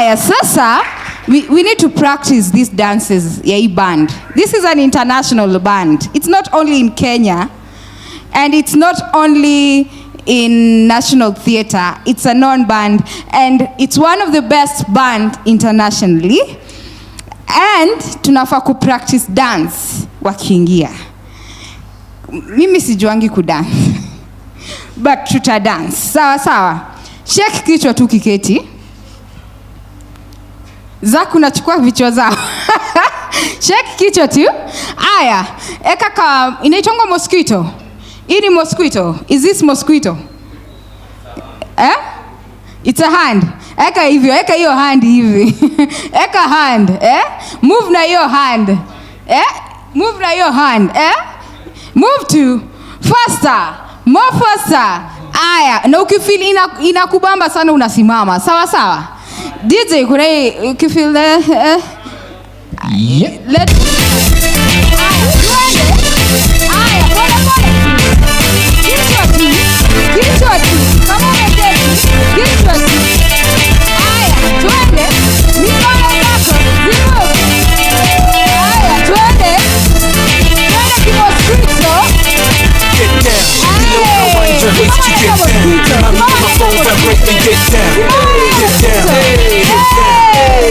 Aya, sasa we need to practice these dances ya hii band. This is an international band. It's not only in Kenya and it's not only in National Theatre. It's a known band and it's one of the best band internationally. And tunafaa kupractice dance wakiingia. Mimi sijuangi kudance, but tuta dance. Sawa sawa. Shake kichwa tu kiketi. Zak, unachukua vichwa zao. Shake kichwa tu. Aya, eka ka inaitwanga mosquito. Hii ni mosquito. Is this mosquito? Eh? It's a hand. Eka hivyo, eka hiyo hand hivi. Eka hand, eh? Move na hiyo hand. Eh? Move na hiyo hand, eh? Move to faster, more faster. Aya, na ukifeel inakubamba sana unasimama. Sawa sawa. DJ, kuna hii ukifeel Yeah. let. Aya, tuende. Aya, pole pole. Kichwa tu. Kichwa tu. Kama umeketi, kichwa tu. Aya, twende. Mikono yako zimove. Aya, twende. Twende kimosquito. Get down. Vile una wind your waist to get down. Mommy, my phone vibrate and get down. Get down. Get down.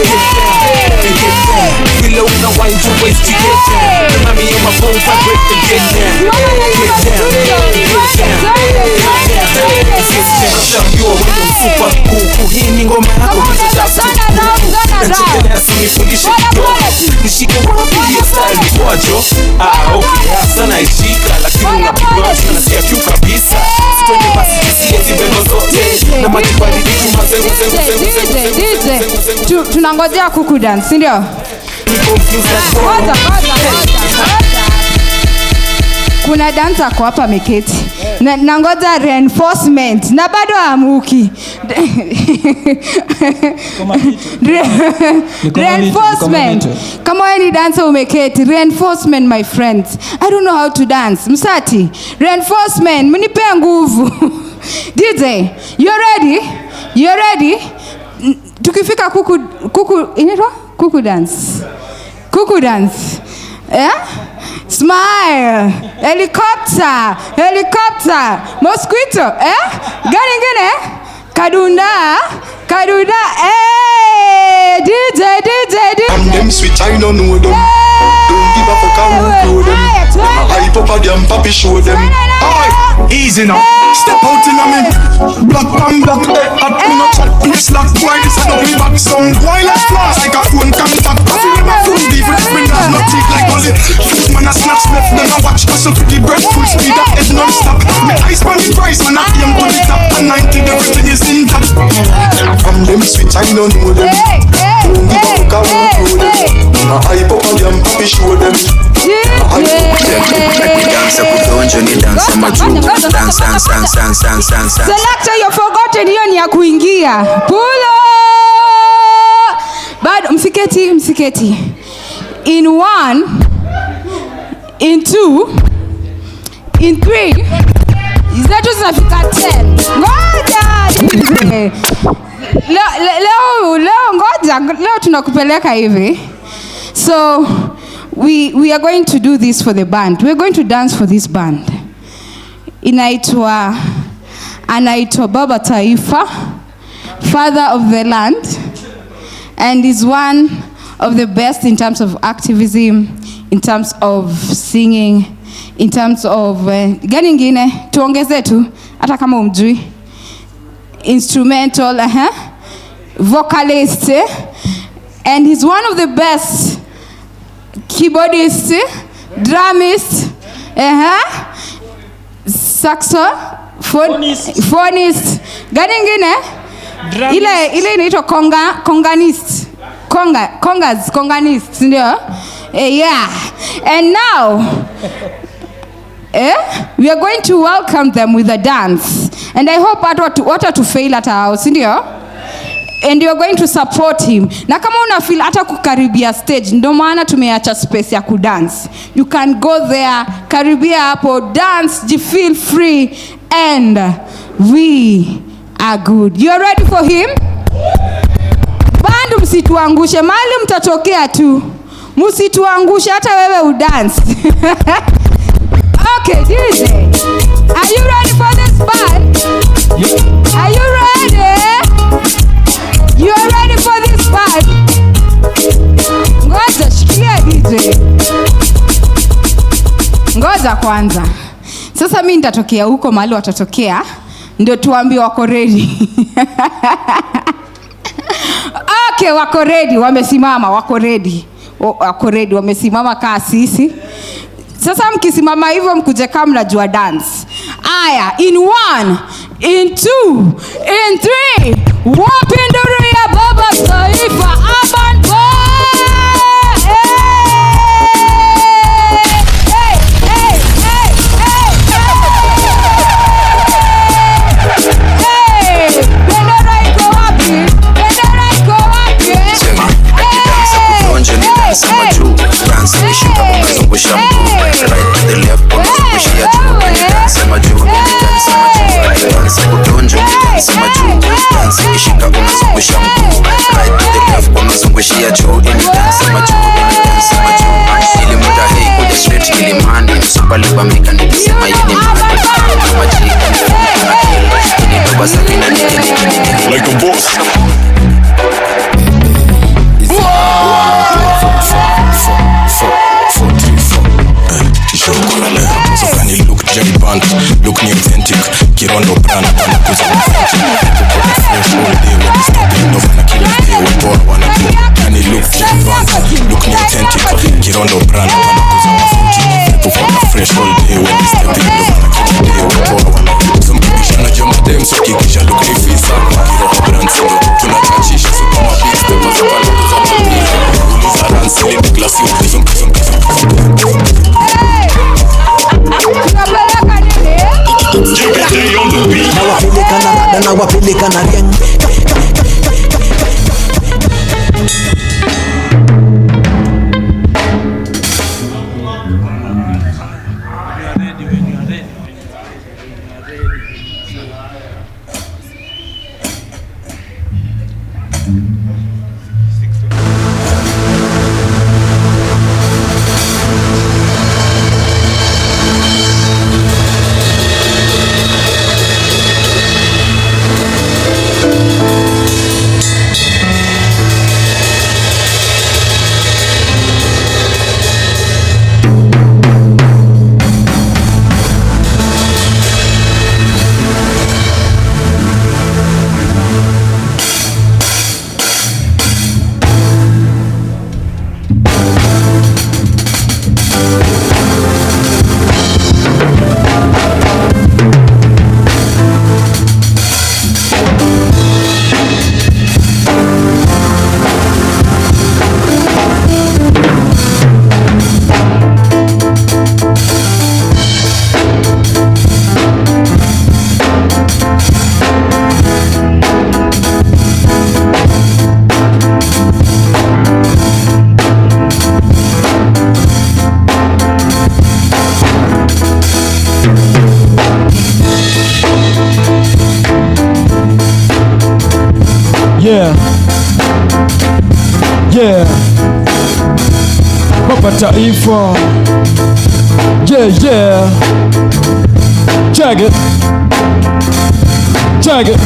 Get down. And get down. Vile una wind your waist to get down. Mommy, my phone vibrate and get down. Get down. Get down. Get down. Get down. Ushaambiwa wewe msupa kuku, hii ni ngoma yako. Nachekelea, usinifundishe kidogo. Nishike wapi hiyo style ni kwajo? Ah, okay, hasa naishika, lakini unapigwa nasikia kiu kabisa. Sitwende basi tusiezi beba zote na maji baridi chuma zengu zengu zengu zengu zengu zengu zengu. Tunangojea kuku dance, si ndio? Ngoja, ngoja, ngoja, ngoja. Kuna dancer ako hapa ameketi na nangoja reinforcement na bado amuki. Niko Reinforcement. vitu. Kama wewe ni dancer umeketi, reinforcement, my friends. I don't know how to dance. Msati, reinforcement, mnipe nguvu. DJ, you ready? You ready? Tukifika kuku kuku inaitwa kuku dance. Kuku dance. Yeah? Smile. Helicopter. Helicopter. Mosquito. Eh? Gani ingine? Kadunda. Kadunda. Hey, DJ, DJ, DJ. And them switch, I don't know them. Don't give a fuck how who grow them. Aya, twende. I hype up a damn papi show them. Aye, easy now. Step out in a me. Black pan black, eh, at me no chat, please slack. Boy, this a double back sound. Boy, let's flash like a phone contact. I feel my phone even if me not no teeth like gully. Foot man a snatch left, them a watch hustle for the bread full speed that head non-stop. Me eyes on the price, man I aim to the top. And 90 everything is intact. From them switch, I don't know them. Hey, hey, Don't give a hey, fuck how hey, who grow them. hey. I hype up a damn papi show them. DJ. Dance kudonjo ni dance majuu. Dance, dance, dance, dance, dance, dance, dance. Selector, you're forgotten. Hiyo ni ya kuingia. Pulo. Bado msiketi, msiketi. In one, in two, in three. Zetu zinafika 10. Ngoja. Leo, leo, leo ngoja, leo tunakupeleka hivi. So we are going to do this for the band. We are going to dance for this band. Inaitwa anaitwa Baba Taifa, father of the land, and is one of the best in terms of activism, in terms of singing, in terms of gani ingine tuongeze tu hata kama umjui instrumental, vocalist, eh? And he's one of the best keyboardist, drummist, saxophone, phonist. Gani ingine? Ile ile inaitwa conga, conganist. Conga, congas, conganist, ndio? Eh, yeah. And now we are going to welcome them with a dance. And I hope hata to fail hata hao, si ndio? And you are going to support him. Na kama una feel hata kukaribia stage, ndio maana tumeacha space ya kudance. You can go there, karibia hapo, dance, feel free, and we are good. You are ready for him? Band. Msituangushe mali, mtatokea tu, msituangushe hata wewe udance. Okay, DJ, are you ready for this part? Are you ready? You are ready for this part? Ngoja, shikilia DJ. Ngoja kwanza. Sasa mimi nitatokea huko mahali watatokea, ndio tuambie wako ready. Okay, wako ready, wamesimama, wako ready. Wako ready, wamesimama kaa sisi. Sasa mkisimama hivyo mkuje kama mnajua dance. Aya, in 1, in 2, in 3. Wapi nduru ya baba taifa Urban Boy? Hey, hey, hey, hey, hey, hey. Bendera iko wapi? Bendera iko wapi? Sema, eti dance kutonje ni dance majuu. Dance ukishika unazungusha mguu. Right to the left unazungushia juu. Ni dance majuu, ni dance majuu. Dance kutonje ni dance majuu. Dance ukishika unazungusha mguu. Right to the left unazungushia juu. Ni dance majuu, ni dance majuu. Ili muda hii kuja straight kilimani. Msupalibambika nikisema yeye ni mani. Kama jika ni na kill. Ni doba safi na niki niki niki. Like a boss. Look Jerry Band, look ni authentic, Kirondo brand, wanakuza authentic. Fresh all day when it's stopping, no wana kila day, wapoa wanaku. Yani look Jerry Band, look ni authentic, Kirondo brand, wanakuza authentic. People fresh all day when it's stepping, no wana kila day, wapoa wanaku. So mkibishana jama dem, so kikisha look ni fisa. Kirondo brand, so tunachachisha, so kama big steppers, wanakuza mapisha. Uliza dance, ile ni classy, so Nawapeleka na rada, nawapeleka na riang. Yeah. Yeah. Baba Taifa. Yeah, yeah. Check it. Check it.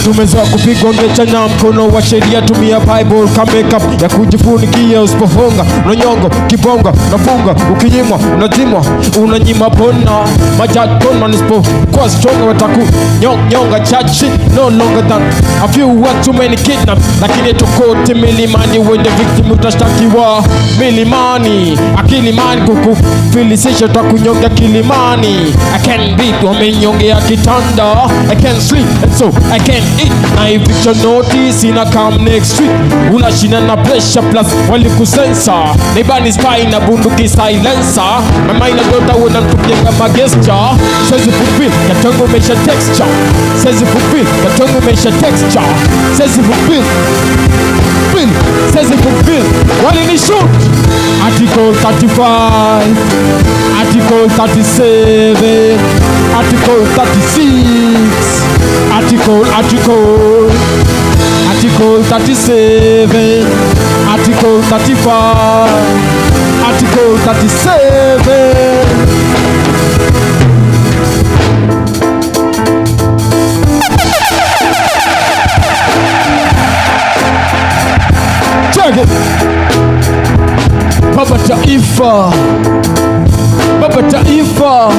Tumezoea kupigwa ngecha na mkono wa sheria, tumia Bible kama makeup ya kujifunikia. Usipofunga unanyongo kibonga, unafunga ukinyimwa, unazimwa, unanyima bona majakona. Nisipo kwa strong wataku nyonga chat shit no longer than a few words too many kidnap. Lakini tukote milimani, when the victim utashtakiwa milimani. Akili man kuku filisisha utakunyonga kilimani. I can't beat wamenyongea kitanda, I can't sleep and so I can't eat. Na eviction notice ina come next week. Unashinda na pressure plus walikusensa. Neighbor spy na bunduki silencer. Mama ina dota unamtupia kama gesture. Says fulfill katongo mesha texture. Says fulfill katongo mesha texture. Says fulfill fulfill. Says fulfill walini shoot. Article 35, Article 37, Article 36, Article, Article, Article Article 37, Article 35, Article 37. Check it. Baba Taifa, Baba Taifa.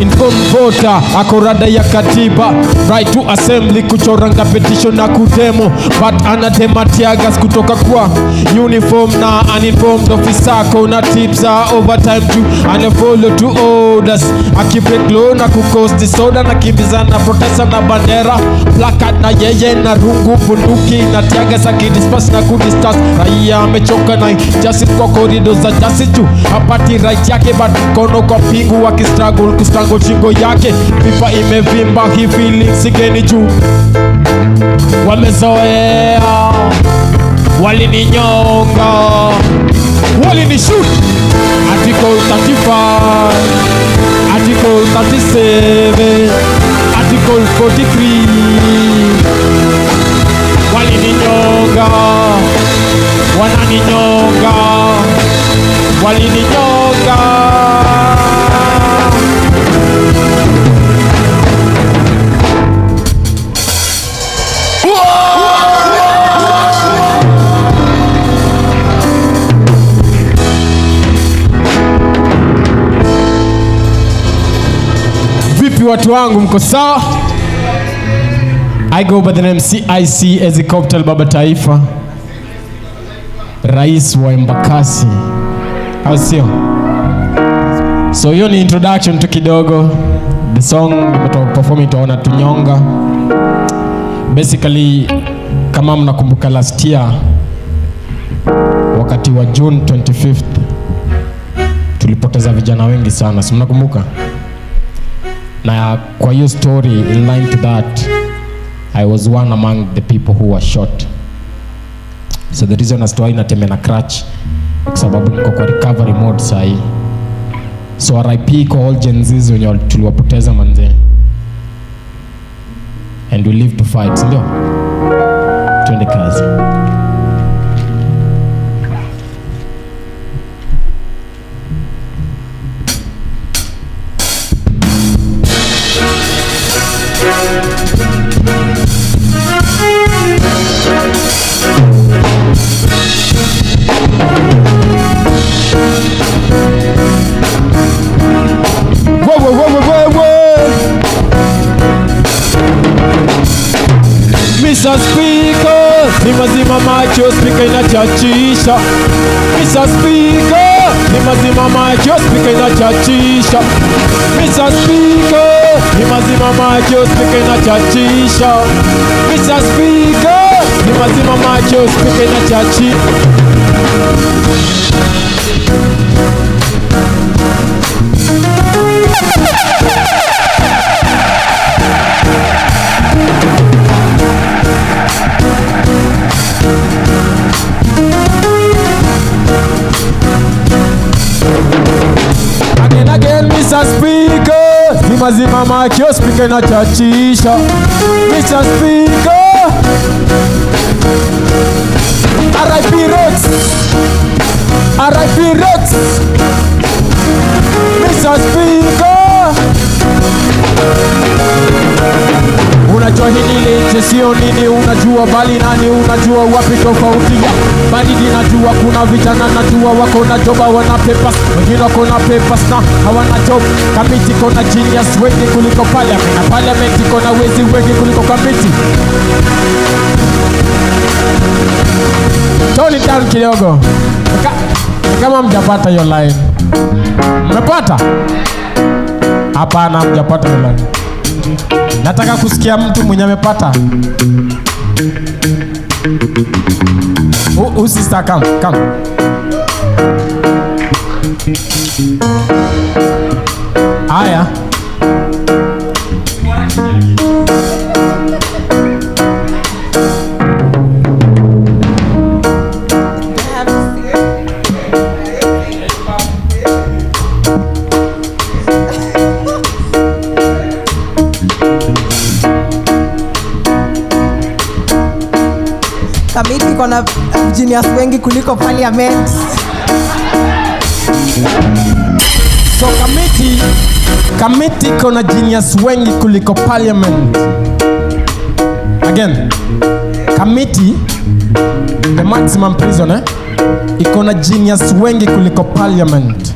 Informed voter ako rada ya katiba, right to assembly, kuchoranga petition na kudemo, but anatema teargas kutoka kwa uniform na uninformed officer kona tips za overtime juu anafollow to orders, akibreak law na kucause disorder na kimbizana protesta na bandera placard na yeye na rungu bunduki na teargas akidisperse na kudiscuss. Raia amechoka na justice kwa corridors za justice juu hapati right yake, but mkono kwa pingu akistruggle kustrangle shingo yake, pipa imevimba, he feeling sigeni juu wamezoea, walininyonga, walinishoot. Article 35, Article 37, Article 43, walininyonga, wananinyonga, walininyonga. Vipi watu wangu, mko sawa? I go by the name CIC Helicopter Baba Taifa, Rais wa Embakasi, au sio? So hiyo ni introduction tu kidogo. The song nimetoka perform itaona Tunyonga. Basically, kama mnakumbuka last year wakati wa June 25th tulipoteza vijana wengi sana, si mnakumbuka? Na kwa hiyo story, in line to that, I was one among the people who were shot. So the reason as to why natembea na crutch kwa sababu niko kwa recovery mode sahi. So RIP kwa all Gen Zs wenye tuliwapoteza manze. And we live to fight, si ndio? Twende kazi. Whoa, whoa, whoa, whoa, whoa. Mr. Speaker, zima zima macho, speaker inachachisha. Mr. Speaker, zima zima macho, speaker inachachisha. Mr. Speaker, zima zima macho, speaker inachachisha. Mr. Speaker, zima zima macho, speaker inachachisha. Again, again, Mr. Speaker, zima zima macho, speaker inachachisha. Mr. Speaker, RIP Rex, RIP Rex, Mr. Speaker. Unajua hili leche sio nini, unajua bali nani, unajua wapi tofauti ya baridi, najua kuna vijana, najua wako na job hawana papers, wengine wako na papers na hawana job. Kamiti kona genius wengi kuliko parliament, na parliament iko na wezi wengi kuliko kamiti. Tone it down kidogo. Kama mjapata hiyo line. Mmepata? Hapana, mjapata hiyo line. Nataka kusikia mtu mwenye amepata. Sister, come, come. Aya. iko na genius wengi kuliko parliament. So Kamiti iko na genius wengi kuliko parliament. Again, Kamiti, the maximum prison, iko na genius wengi kuliko parliament.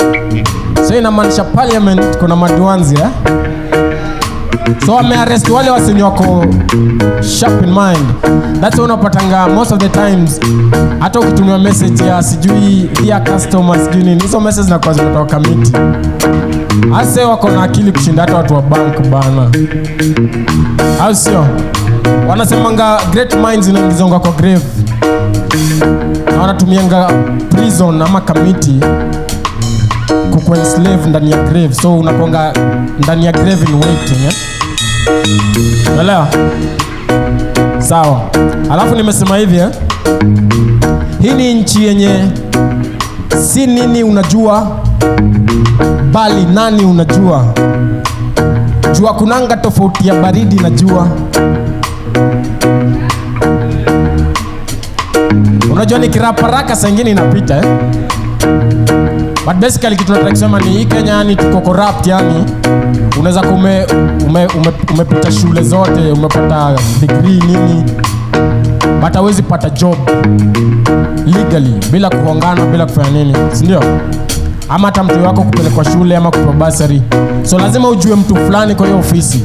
So inamaanisha parliament kuna maduanzi, eh? So wamearrest wale wasenye wako sharp in mind. That's why unapatanga most of the times hata ukitumia message ya sijui dear customer sijui nini, hizo message zinakuwa zimetoka Kamiti. Ase wako na akili kushinda hata watu wa bank bana, au sio? Wanasemanga great minds inaingizonga kwa grave, na wanatumianga prison ama Kamiti kukuenslave ndani ya grave, so unakuanga ndani ya grave in waiting, eh? Unaelewa? Sawa. Alafu nimesema hivi, eh? Hii ni nchi yenye si nini unajua, bali nani unajua. Jua kunanga tofauti ya baridi na jua. Unajua nikiraparaka saa ingine inapita, eh? But basically kitu nataka kusema ni hii Kenya, yani tuko corrupt, yani unaweza kume umepita shule zote, umepata degree nini, but hauwezi pata job legally bila kuhongana, bila kufanya nini, si ndio? Ama hata mtu wako kupelekwa shule ama kupewa bursary. So lazima ujue mtu fulani kwa hiyo ofisi.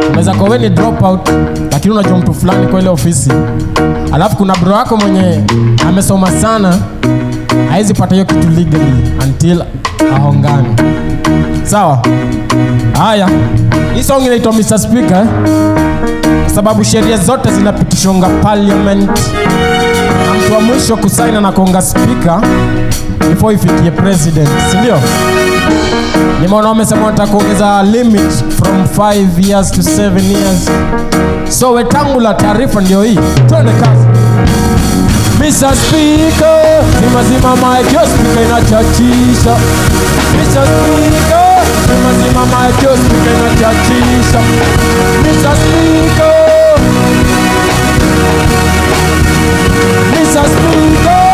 Unaweza kuwa wewe ni dropout, lakini unajua mtu fulani kwa ile ofisi. Alafu kuna bro wako mwenye amesoma sana, haezi pata hiyo kitu legally until ahongane. Sawa? Haya. Hii song inaitwa Mr. Speaker, eh? Sababu sheria zote zinapitishonga parliament. Na mtu wa mwisho kusaina na kuonga speaker before ifikie president, si ndio? Nimeona wamesema wanataka kuongeza limit from 5 years to 7 years. So Wetangula, taarifa ndio hii. Twende kazi. Mr. Speaker, zima zima mic, yo speaker inachachisha. Mr. Speaker, zima zima mic, yo speaker inachachisha. Mr. Speaker, Mr. Speaker.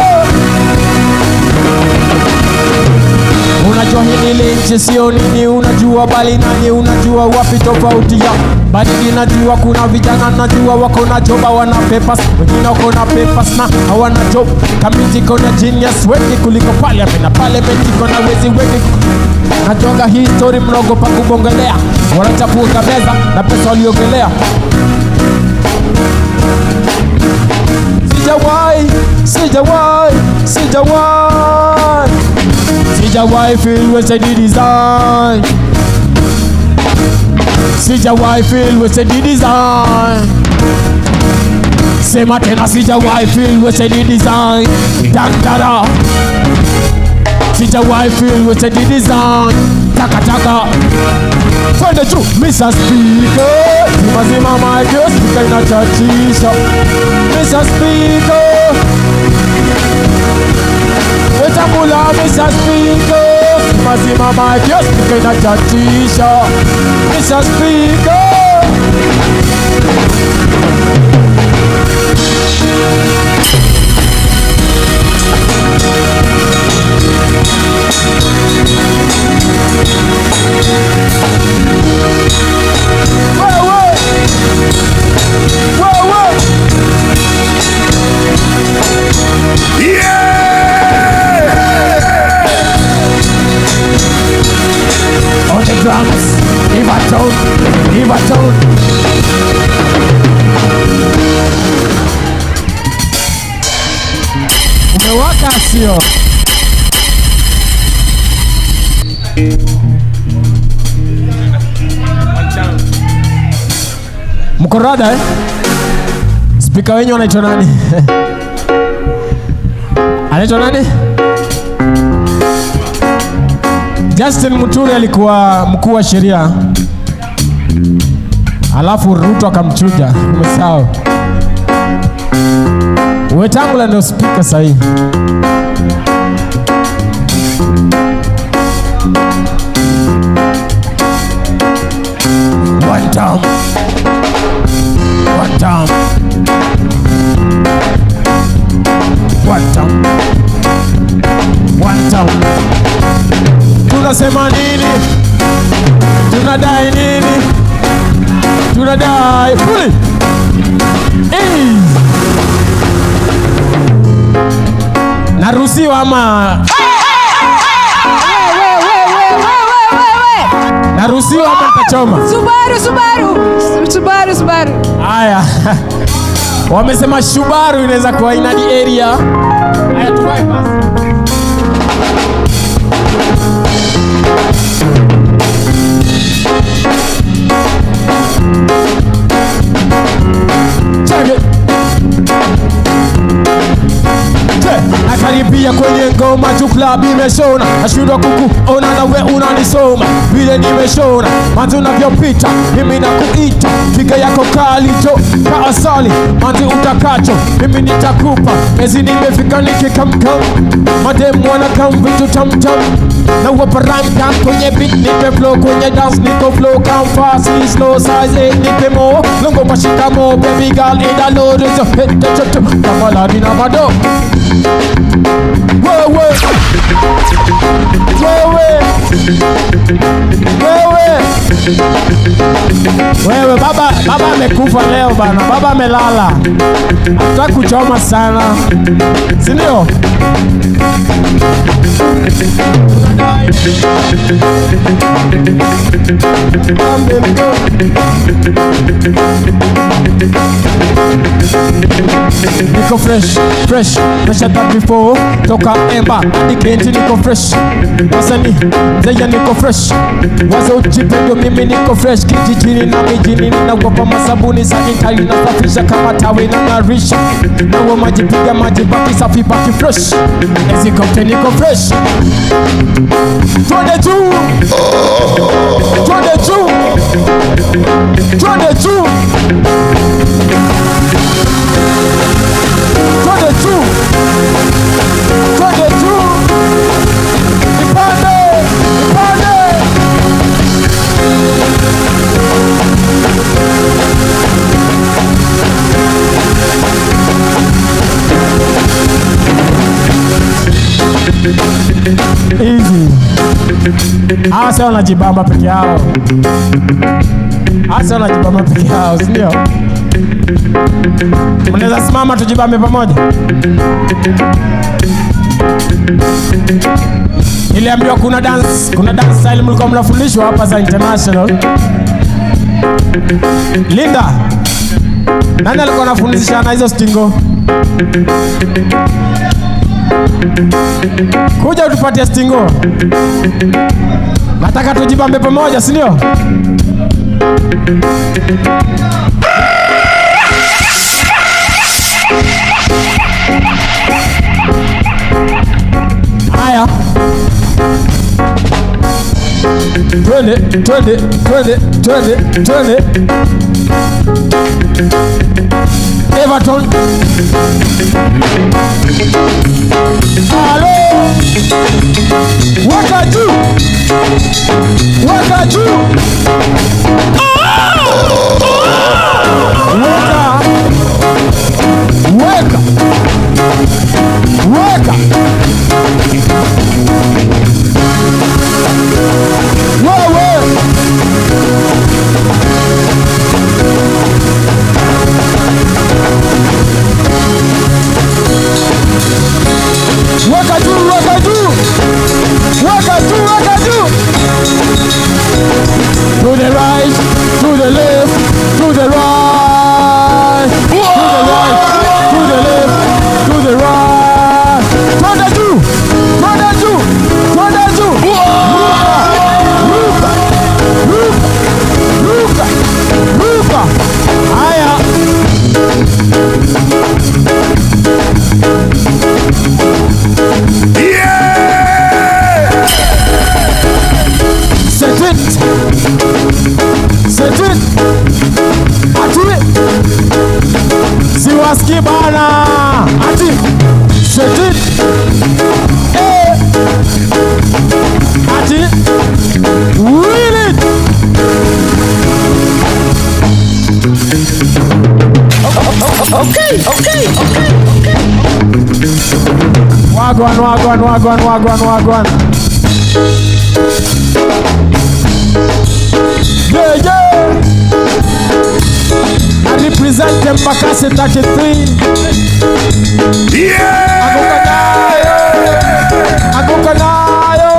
Unajua hili linchi sio nini unajua, bali nani unajua wapi tofauti ya baridi. Najua kuna vijana najua wako na job hawana papers, wengine wako na papers na hawana job. Kamiti iko na genius wengi kuliko parliament, na parliament iko na wezi wengi. Najonga hii story mnaogopa kubongelea, wanachafua meza na pesa waliogelea. Sijawahi, sijawahi, sijawahi, sijawahi feel wasted design. Sijawahi feel wasted design. Sema tena, sijawahi feel wasted design. Dantara. Sijawahi feel wasted design. Taka taka. Twende juu, Mr. Speaker. Zima zima mic, yo speaker inachachisha. Mr. Speaker, Wetangula, Mr. Speaker. Zima zima mic, yo speaker inachachisha. Mr. Speaker. Wewe. Wewe. Yeah! On the drums, Everton, Everton. Umewaka sio? Mko rada, eh? Speaker wenyu anaitwa nani? Anaitwa nani? Justin Muturi alikuwa mkuu wa sheria. Alafu Ruto akamchuja. Umesahau. Wetangula ndio speaker sahi. One time. One time. Tunasema nini? Tunadai nini? Tunadai fully. Easy. Naruhusiwa ama naruhusiwa ama nitachoma? Subaru, Subaru. Subaru, Subaru. Haya. Wamesema Subaru inaweza kuwa ina the area. Haya, tuvae basi. Check it. Nakaribia kwenye ngoma tu, club imeshona, nashindwa kukuona na we unanisoma vile nimeshona, manzi unavyopita mimi nakuita, figa yako kali jo ka asali, manzi utakacho mimi nitakupa, mezi nimefika nikikamkam, mademu wanakam vitu tamtam, na wapa rhyme down kwenye beat, nipe flow kwenye dance, niko flow come fast slow size 8 nipe mo longo pashikamo baby girl in the load is a hit the chop kama la dina mado. Wewe, wewe, wewe, wewe, baba, baba amekufa leo bana, baba amelala. Hatutaki kuchoma sana, si ndio? Niko fresh, fresh, fresher than before. Toka Emba hadi Kenti niko fresh. Wasanii mzeya niko fresh. Wazo ujipendo mimi niko fresh. Kijijini na mijini ninawapa masabuni sanitary, nasafisha kama tawi na ngarisha. Nawa maji piga maji baki safi baki fresh. Ezi kote niko fresh. Twende juu. Twende juu. Twende juu. Twende juu. Twende juu. Nipande, nipande. Easy. Hawa sasa wanajibamba peke yao. Hawa sasa wanajibamba peke yao, si ndio? Mnaweza simama tujibambe pamoja? Niliambiwa kuna dance style mlikuwa mnafundishwa hapa za international. Linda, nani alikuwa anafundisha na hizo stingo? Kuja utupatie stingo. Nataka tujibambe pamoja, si ndio? Haya. Twende, twende, twende, twende, twende. Everton. Halo. Weka juu. Weka juu. Weka. Weka. Weka. Wewe. Weka juu, weka juu. Weka juu, weka juu. To the right, to the left, to the right. To the right, to the left, to the right. Twende juu, twende juu, twende juu. Ruka, ruka, ruka, ruka. Haya. Set it. Set it. Ati. Siwaski bana. Ati. Set it. Eh. Ati. Wheel it. Okay. Wagwan, wagwan, wagwan, wagwan, wagwan. Embakasi 33. Yeah! Anguka nayo. Anguka nayo.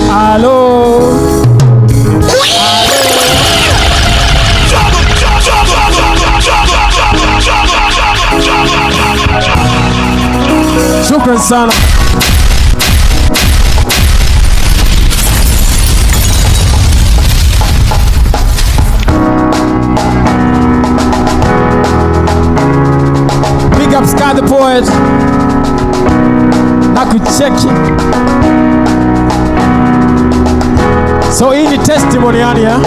Hello. Shukran sana. Big up Sky the Poet. Nakucheki. So hii ni testimony yani ya.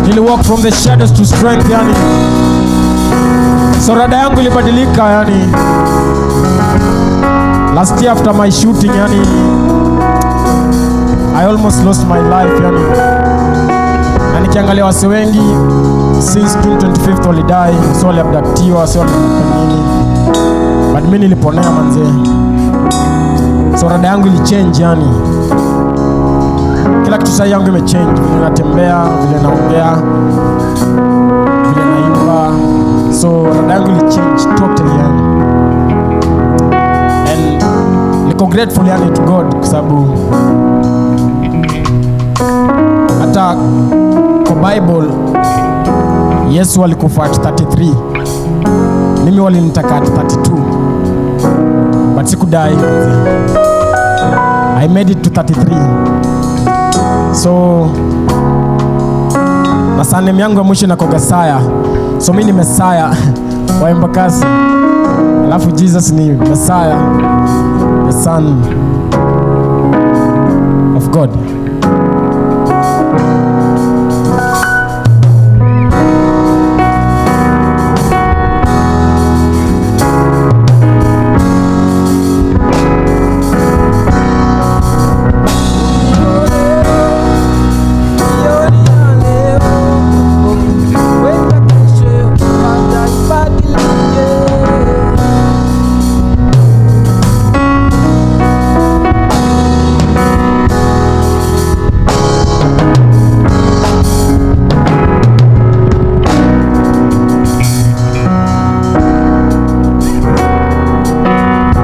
Nili walk from the shadows to strength yani. So rada yangu ilibadilika yani. Last year after my shooting yani, I almost lost my life yani. Na nikiangalia wase wengi since June 25th walidai, so waliabductiwa, so nini. But mimi niliponea manze. So rada yangu ilichange yani. Kila kitu sasa yangu imechange, vile natembea, vile naongea, vile naimba. So rada yangu ilichange totally yani. And niko grateful yani to God kwa sababu hata kwa Bible Yesu alikufa at 33. Mimi walinitaka at 32. But sikudai. I made it to 33. So na surname yangu ya mwisho inakuwa Saya. So mimi ni Messiah wa Embakasi. Alafu Jesus ni Messiah, the son of God.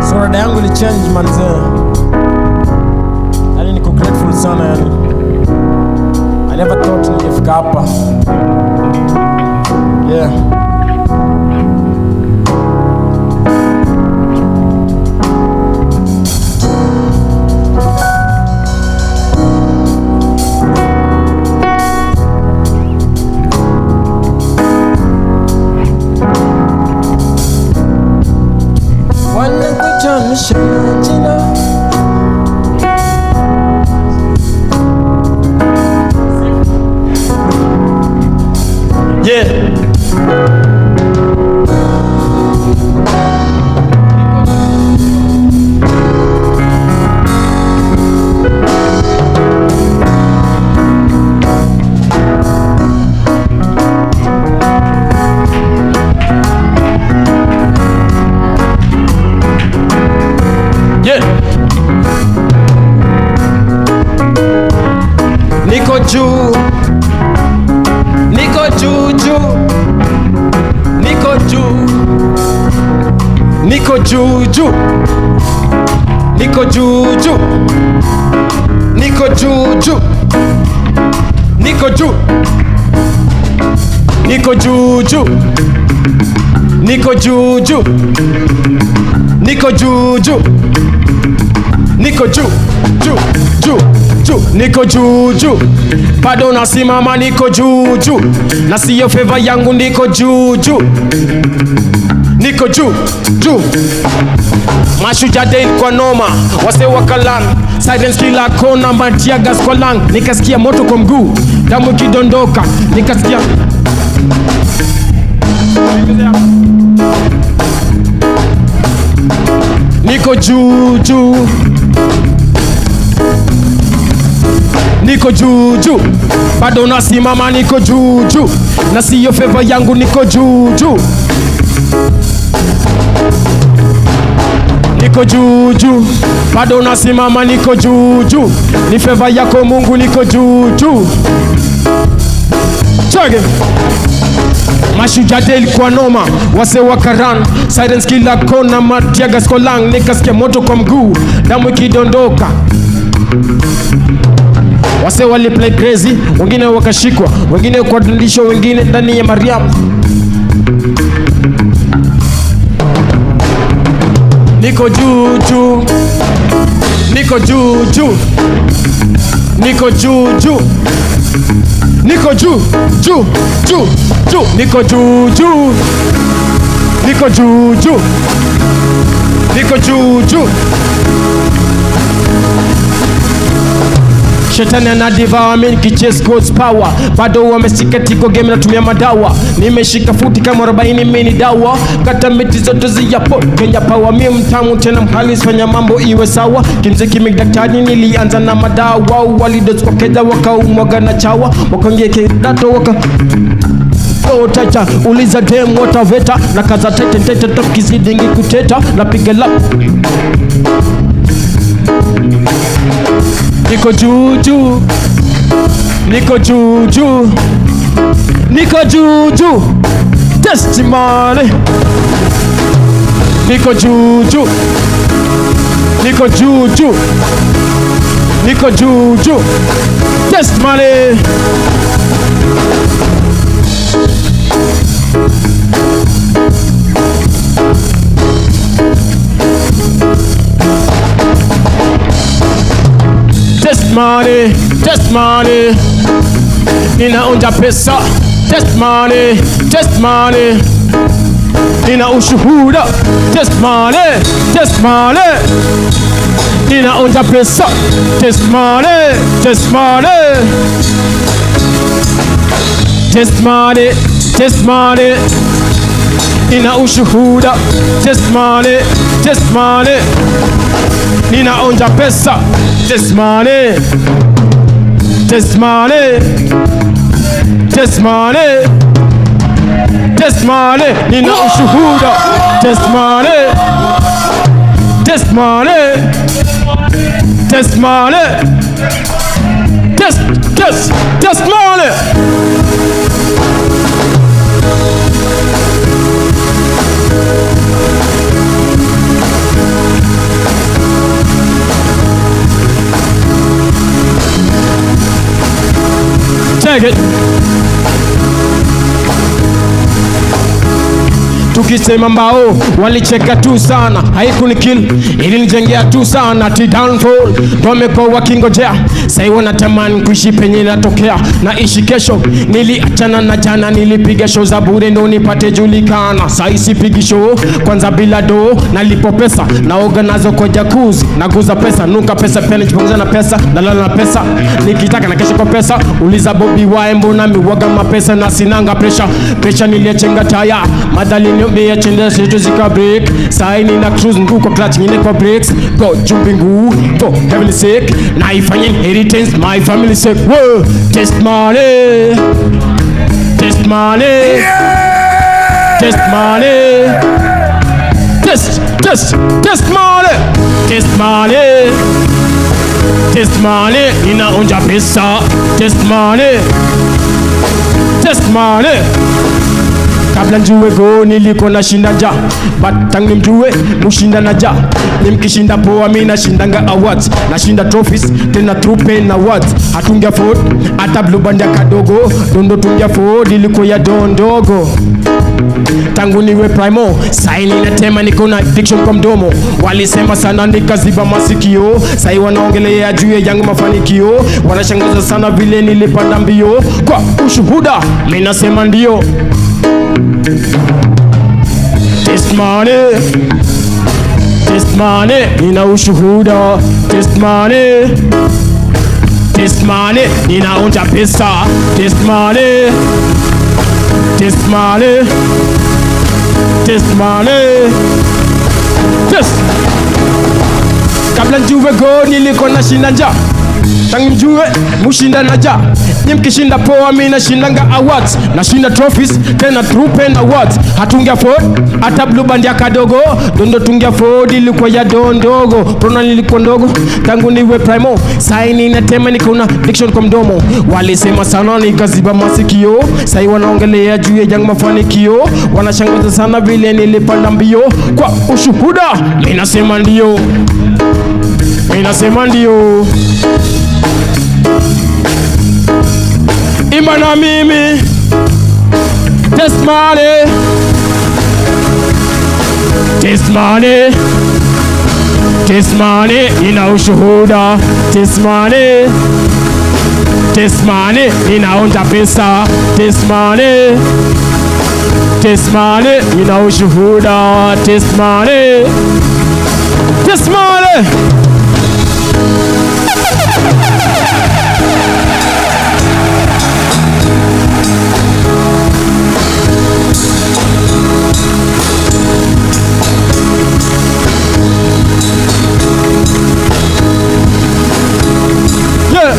So rada yangu ili change manze. Yani niko grateful sana yani. I never thought ningefika hapa. Yeah. Wanakuchanisha jina. Yeah. Yeah. Niko juu. Niko juu juu. Niko juu. Niko juu juu. Niko juu juu. Niko juu juu. Niko juu. Niko juu juu. Niko juu juu. Niko juu juu. Niko juu juu juu juu. Niko juu juu. Bado nasimama niko juu juu. Na siyo favor yangu niko juu juu. Niko juu juu. Mashujaa Day kwa noma, wase wakalan. Silence kila kona, matia gas kwa lang. Nikasikia moto kwa mguu, damu ikidondoka. Nikasikia niko juu juu. Niko juu juu, bado nasimama, niko juu juu, na siyo favor yangu, niko juu juu. Niko juu juu, bado nasimama, niko juu juu, ni favor yako Mungu, niko juu juu. Chage. Mashujaa Day ilikuwa noma, wase wakaran sirens kila kona, mateargas kwa lung, nikasikia moto kwa mguu, damu ikidondoka. Wase wali play crazy, wengine wakashikwa, wengine kwa dundisho, wengine ndani ya Mariam. Niko juu juu, niko juu juu, niko juu juu, niko juu juu juu juu, niko juu juu, niko juu juu, niko juu juu. Shetani anadiva mimi nikichase God's power, bado wameshika tiko game, natumia madawa, nimeshika futi kama 40 mimi ni dawa, kata miti zote ziyapo Kenya power, mimi mtamu tena mhalis, fanya mambo iwe sawa, kimziki mimi daktari, nilianza na madawa, walidos kwa keja wakaumwaga na chawa, wakaingia kidato waka tacha uliza dem wataveta na kaza tete tete top kizidingi kuteta napiga lap. Niko juu juu, niko juu juu, niko juu juu, testimony. Niko juu juu, niko juu juu, niko juu juu, testimony. Testimony, testimony, ninaonja pesa. Testimony, testimony, nina ushuhuda. Testimony, testimony, ninaonja pesa. Testimony, testimony, testimony, testimony, nina ushuhuda. Testimony, testimony, ninaonja pesa. Testimony, testimony, testimony, testimony, nina ushuhuda. Testimony, testimony, testimony, test, test, testimony. Take it. Tukisema mbao walicheka tu sana, haikunikill ilinijengea tu sana. Ti downfall ndo wamekuwa wakingojea, sai wanatamani kuishi penye natokea. Naishi kesho, niliachana na jana, nilipiga show za bure ndo nipate julikana. Sai sipigi show kwanza bila do, nalipo pesa naoga nazo kwa jacuzzi, naguza pesa nuka pesa pia nijipunguza na pesa, nalala na pesa nikitaka na kesho kwa pesa. Uliza Bobby wae mbona miwaga mapesa na sinanga pressure pressure, niliachenga taya madhali niambia chende zetu zika break. Saini na cruise nguu kwa clutch nyingine kwa brakes, go jumping nguu for heavenly sake, na ifanye inheritance my family sake. Whoa, test money, test money, test money, test test test money, test money, test money, ninaonja pesa. Test money, test money. Kabla njue go niliko nashinda nja, but tangu nimjue mushinda na ja. Nimkishinda poa mi nashindanga awards, nashinda trophies tena through pain awards. Hatunge afford hata blue band ya kadogo, dondo tunge afford iliko ya dondogo. Tangu niwe primo saini natema niko na addiction kwa mdomo. Walisema sana nikaziba masikio, sai wanaongelea juu ya yangu mafanikio. Wanashangaza sana vile nilipanda mbio, kwa ushuhuda mimi nasema ndio. Testimony, testimony, nina ushuhuda. Testimony, testimony, ninaonja pesa. Testimony, testimony, testimony, test. Kabla njue go nilikuwa nashinda njaa, Tangu mjue mushinda na ja. Nyi mkishinda poa, mi nashindanga awards. Nashinda trophies tena true pen awards. Hatunge afford hata blue band ya kadogo. Dondo tunge afford ilikuwa ya dondogo. Prona nilikuwa ndogo tangu niwe primo. Saini natema niko na diction kwa mdomo. Walisema sana nikaziba masikio. Sai wanaongelea juu ya yangu mafanikio. Wanashangaza sana vile nilipanda mbio. Kwa ushuhuda mimi nasema ndio. Mimi nasema ndio. Imba na mimi. Testimony. Testimony. Testimony ina ushuhuda. Testimony. Testimony inaonja pesa. Testimony. Testimony ina ushuhuda. Testimony. Testimony. Yeah.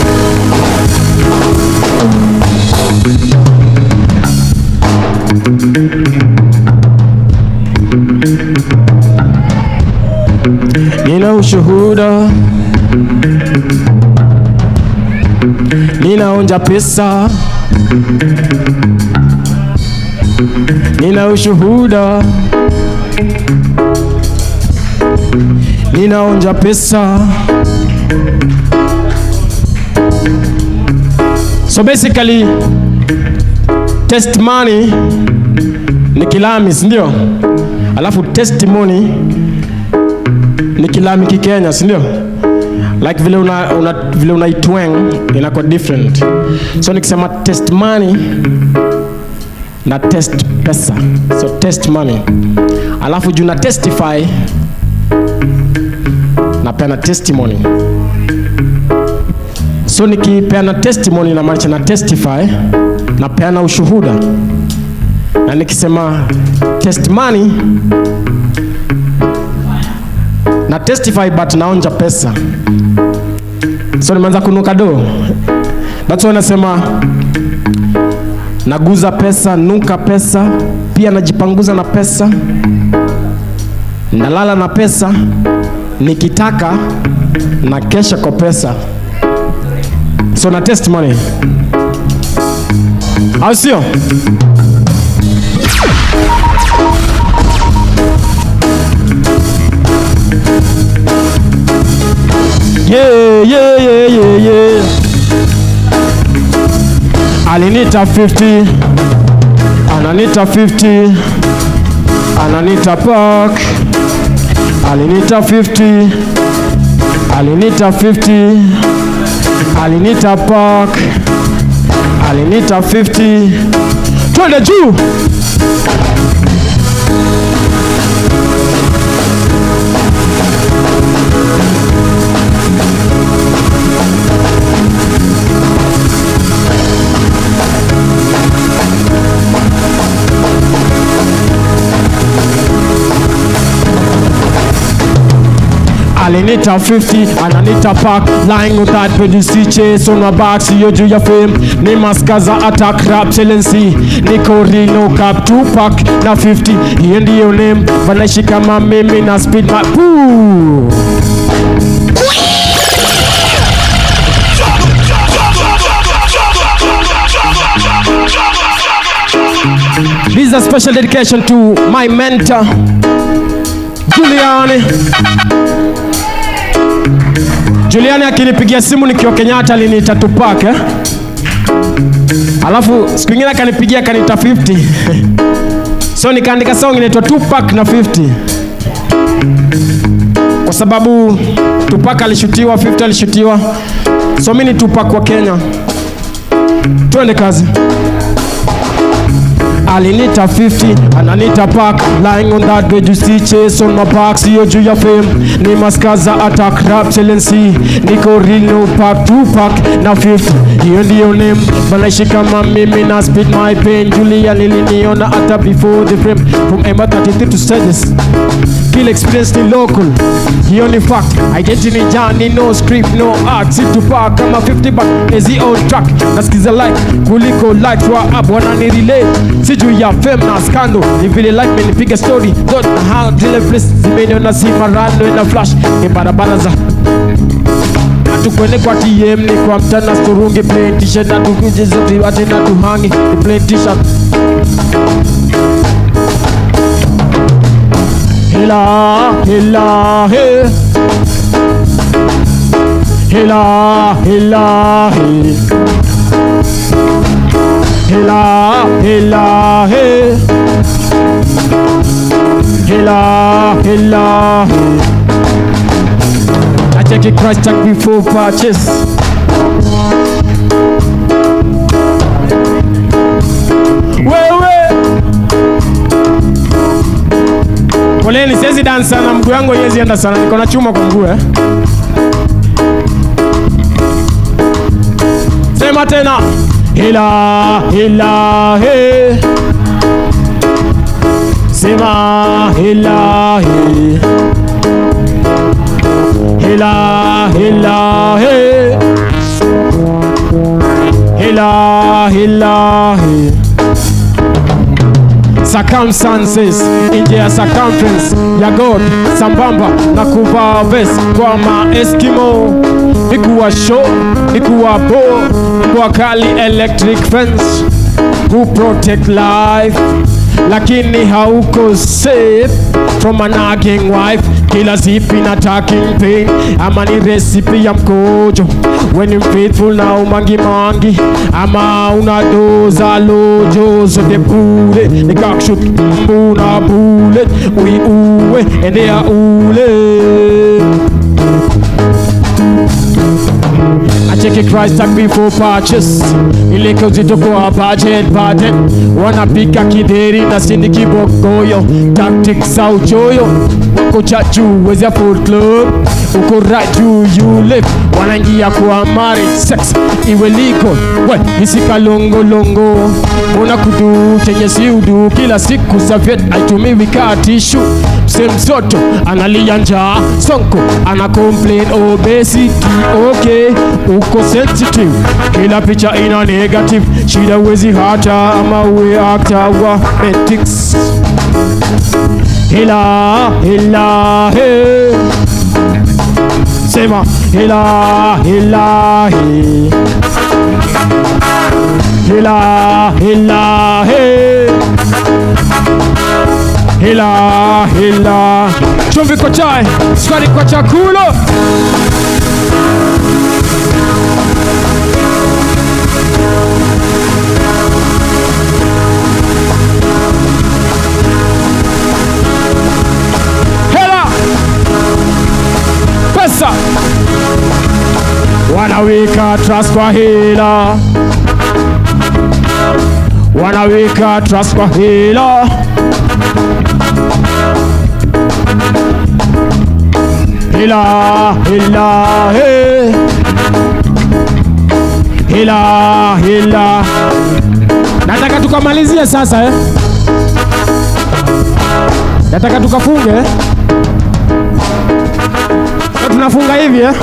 Nina ushuhuda, ninaonja pesa, nina ushuhuda, ninaonja pesa. So basically testimony ni kilami, si ndio? Alafu testimony ni kilami kikenya, si ndio? Like vile una vile unaitweng inakuwa different. So nikisema testimony na test pesa. So test money. Alafu juu na testify na peana testimony. So nikipeana testimony na maanisha na testify na peana ushuhuda. Na nikisema testimony na testify but naonja pesa. So nimeanza kunuka do. That's why nasema naguza pesa, nuka pesa, pia najipanguza na pesa, nalala na pesa, nikitaka na kesha kwa pesa. So na testimony. Au sio? Yeah, yeah, yeah, yeah, yeah. Alinita 50, ananita 50, ananita Park. Alinita 50, alinita 50, alinita Park. Alinita 50. Twende juu. Alinita 50, ananita Park. Lying with that produce chase on my back. Siyo juu ya fame. Ni maskaza attack rap excellency. Niko Rino cap 2 pack na 50. Hiyo ndiyo name. Wanaishi kama mimi na speed my poo. This is a special dedication to my mentor, Giuliani. Giuliani akinipigia simu nikiwa Kenyatta aliniita Tupac, eh? Alafu siku nyingine akanipigia akaniita 50. So nikaandika song inaitwa Tupac na 50. Kwa sababu Tupac alishutiwa, 50 alishutiwa. So mimi ni Tupac wa Kenya. Twende kazi. Alinita 50 ananita pack. Lying on that bed you see chase on my back. Sio juu ya fame ni maskaza attack rap excellency. Niko real no pack 2 pack na 50. Hiyo ndiyo name banaishi kama mimi na spit my pain. Julia niliniona hata before the frame. From Emma 33 to stages. Kill experience ni local. Hiyo ni fact. Identity ni jani, no script, no art. Si Tupac kama 50 back, easy on track. Nasikiza like kuliko like wa up wanani relate. Si juu ya fame na scandal. Ni vile like menipiga story. Dot na how zile place zimeniona si marando ina flash. Ni barabara za tukwene kwa TM ni kwa mtana surungi plain t-shirt na tukuje zote ate na tuhangi ni plain t-shirt. Hila, hila, he. Hila, hila, he. Hila, hila, he. Hila, hila, he. I check it price tag before purchase. Wewe poleni, siwezi dance sana, mguu wangu haiwezi enda sana, niko na chuma kwa mguu eh. Sema tena. Hila, hila, he. Sema hila, he. Hila, hila, he. Hila, hila, he. Circumstances, nje ya circumference ya God, sambamba na kuvaa vest kwa ma Eskimo. Nikuwa show, nikuwa bo, kwa kali electric fence who protect life, lakini hauko safe from a nagging wife. Kila zipi na talking pain, ama ni recipe ya mkojo. When you're faithful na umangi mangi, ama unadoza lojo zote bure. Nikakushoot mbuna bullet, ui uwe endea ule. I check it price tag before purchase. Ile uzito kwa budget budget. Wanapika kideri na sindi kibogoyo. Tactics za uchoyo. Wako chachu wezi ya food club. Uko right juu you live. Wanaingia kwa marriage sex iwe liko. We isika longo longo. Mbona kudu chenye si udu. Kila siku serviette haitumiwi kaa tissue. Mse msoto analia njaa. Sonko ana complain obesity. Okay, uko sensitive. Kila picha ina negative. Shida wezi hata ama uwe actor wa ethics. Hila, hila, he. Sema hila, hila, he. Hila, hila, he. Hila, hila. Chumvi kwa chai, sukari kwa chakula. Hela, pesa. Wanaweka trust kwa hela. Wanaweka trust kwa hela. Hila, hila, he. Hila, hila. Nataka tukamalizie sasa eh. Nataka tukafunge eh. Tunafunga hivi eh.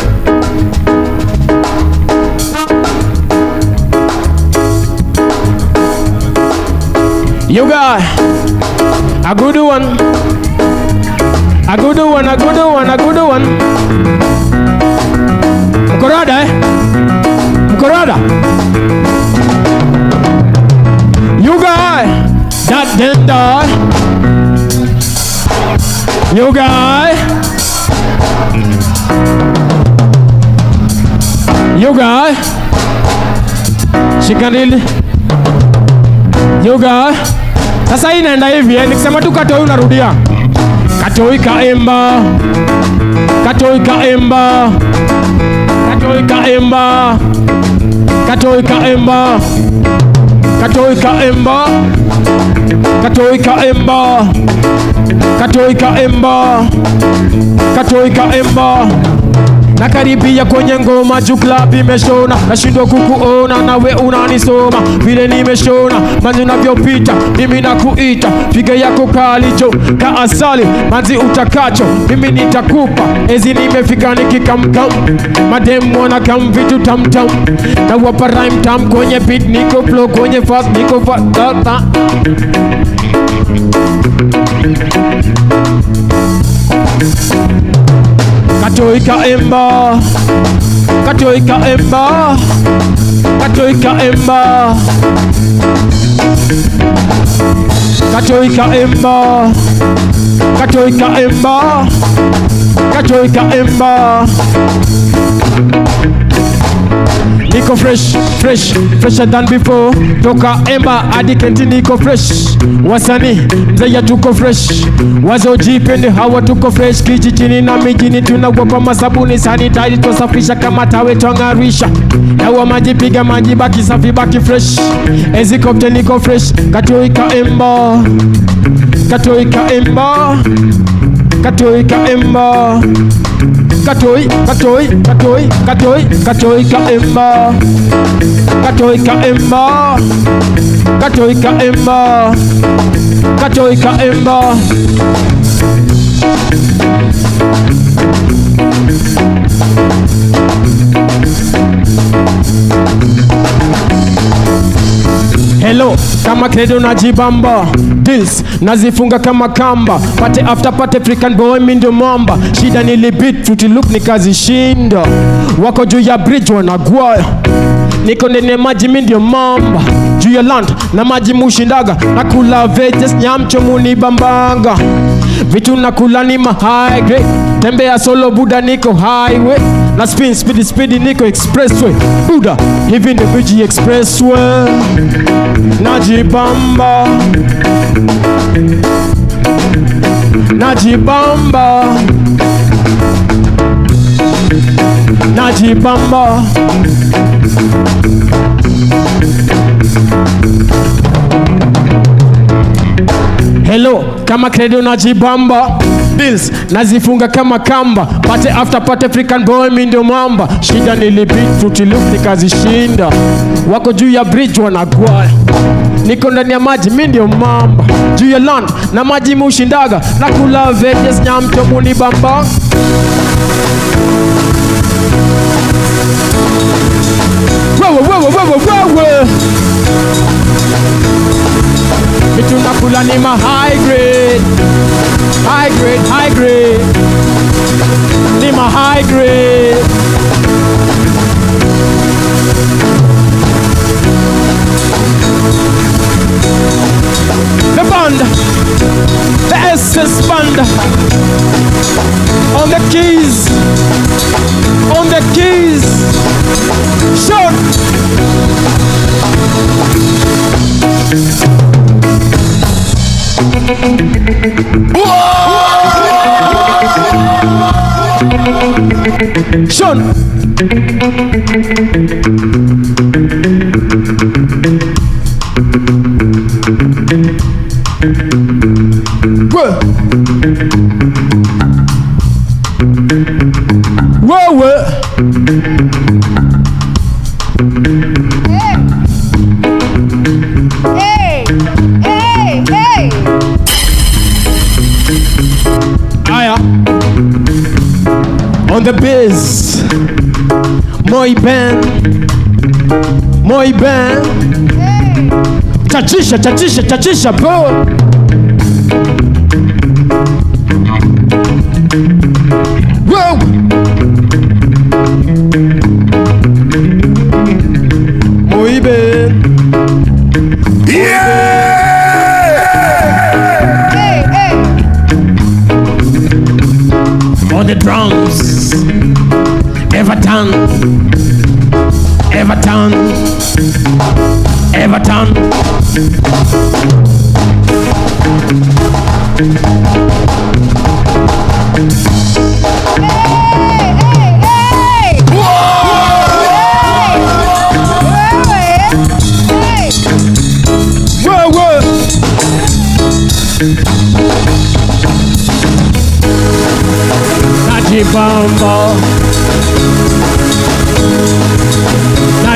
You got a good one. A good one, a good one, a good one. Mkorada eh? Mkorada. You got that didn't die. You got. You got. Shikanili. You got. Sasa hii inaenda hivi eh? Nikisema tu katoi unarudia. Katoi kaemba. Katoi kaemba. Katoi kaemba. Katoi kaemba. Katoi kaemba. Katoi kaemba, katoi kaemba, katoi kaemba. Nakaribia kwenye ngoma juu club imeshona, nashindwa kukuona nawe unanisoma vile nimeshona, manzi unavyopita mimi nakuita, piga yako kalicho ka asali, manzi utakacho mimi nitakupa. Ezi nimefika nikikamkam, madem wana kam vitu tamtam, na wapa rhyme tam kwenye beat, niko flow kwenye fast, niko fast ta ta. Katoi kaemba, katoi kaemba, katoi kaemba, katoi kaemba, katoi kaemba, katoi kaemba. Niko fresh, fresh, fresher than before. Toka Emba hadi Kenti niko fresh. Wasanii mzee tuko fresh, wazojipende hawa tuko fresh. Kijijini na mijini tunawapa masabuni sanitize, twasafisha kama tawe twangarisha. Dawa maji piga maji baki safi baki fresh. Helicopter niko fresh. Katoi kaemba, katoi kaemba, katoi kaemba. Katoi, katoi, katoi, katoi, katoi kaemba, katoi kaemba, katoi kaemba, katoi kaemba. Hello, kama credo najibamba, deals nazifunga kama kamba, pate after pate African boy mi ndio mwamba. Shida nilibit fruity loop nikazishinda, wako juu ya bridge wanagwaya, niko ndani ya maji mi ndio mamba, juu ya land na maji mushindaga, nakula veggies nyamcho munibambanga, vitu nakula ni ma high grade, tembea solo buda niko highway, na spin speed speed niko expressway, buda hivi ndio miji expressway. Najibamba, najibamba, najibamba. Hello, kama credo najibamba, bills nazifunga kama kamba, pate after pate African boy mi ndio mwamba. Shida nilibit fruity loop nikazishinda, wako juu ya bridge wanagwaya, niko ndani ya maji mi ndio mamba, juu ya land na maji mushindaga, nakula veggies nyamcho munibamba. Wewe wewe wewe wewe, vitu nakula ni ma high grade, high grade, high grade, ni ma high grade. The band, the SS band, on the keys, on the keys, short. Sean. Whoa, whoa. Hey, hey, hey. Aya. On the biz. Moi Ben. Moi Ben. Hey. Chachisha, chachisha, chachisha, bro. Whoa. Moi Ben. Yeah! Hey, hey. On the drums. Everton. Everton. Everton. Hey, hey, hey. Hey. Wewe, hey. Whoa, whoa.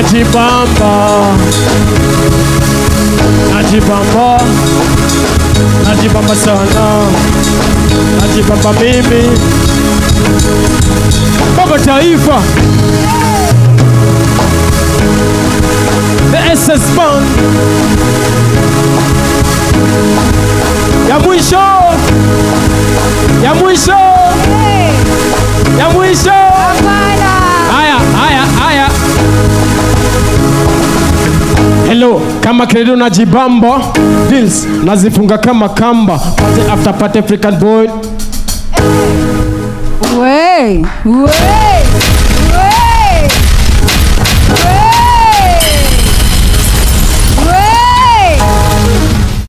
Najibamba, najibamba, najibamba sana, najibamba mimi, baba taifa, the SS Band ya mwisho, ya mwisho, ya mwisho. Haya, haya, haya. Hello, kama credo najibamba, deals nazifunga kama kamba, party after party, African boy. We, we.